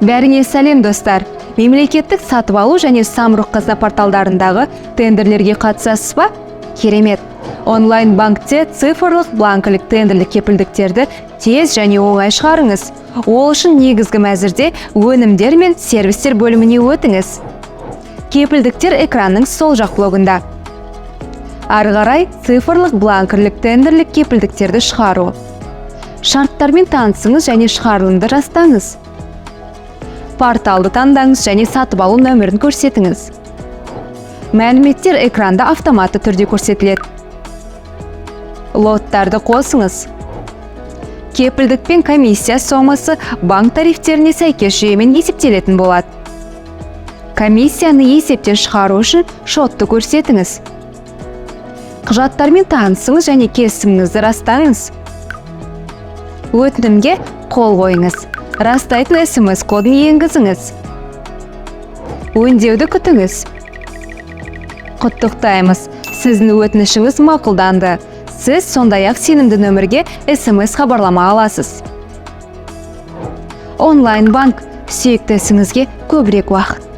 Бәріңе сәлем, достар! Мемлекеттік сатып алу және Самұрық Қазына порталдарындағы тендерлерге қатысасыз ба? Керемет! Онлайн банкте цифрлық бланкілік тендерлік кепілдіктерді тез және оңай шығарыңыз. Ол үшін негізгі мәзірде «Өнімдер мен сервистер» бөліміне өтіңіз. Кепілдіктер экранның сол жақ блогында. Ары қарай «Цифрлық бланкірлік тендерлік кепілдіктерді шығару». Шарттармен танысыңыз және шығарылымды растаңыз. Порталды таңдаңыз және сатып алу нөмірін көрсетіңіз. Мәліметтер экранда автоматты түрде көрсетіледі. Лоттарды қосыңыз. Кепілдік пен комиссия сомасы банк тарифтеріне сәйкес жүйемен есептелетін болады. Комиссияны есептен шығару үшін шотты көрсетіңіз. Құжаттармен танысыңыз және келісіміңізді растаңыз. Өтінімге қол қойыңыз. Растайтын СМС кодын енгізіңіз. Өңдеуді күтіңіз. Құттықтаймыз! Сіздің өтінішіңіз мақұлданды. Сіз сондай-ақ сенімді нөмірге СМС хабарлама аласыз. Онлайн банк: сүйікті ісіңізге көбірек уақыт.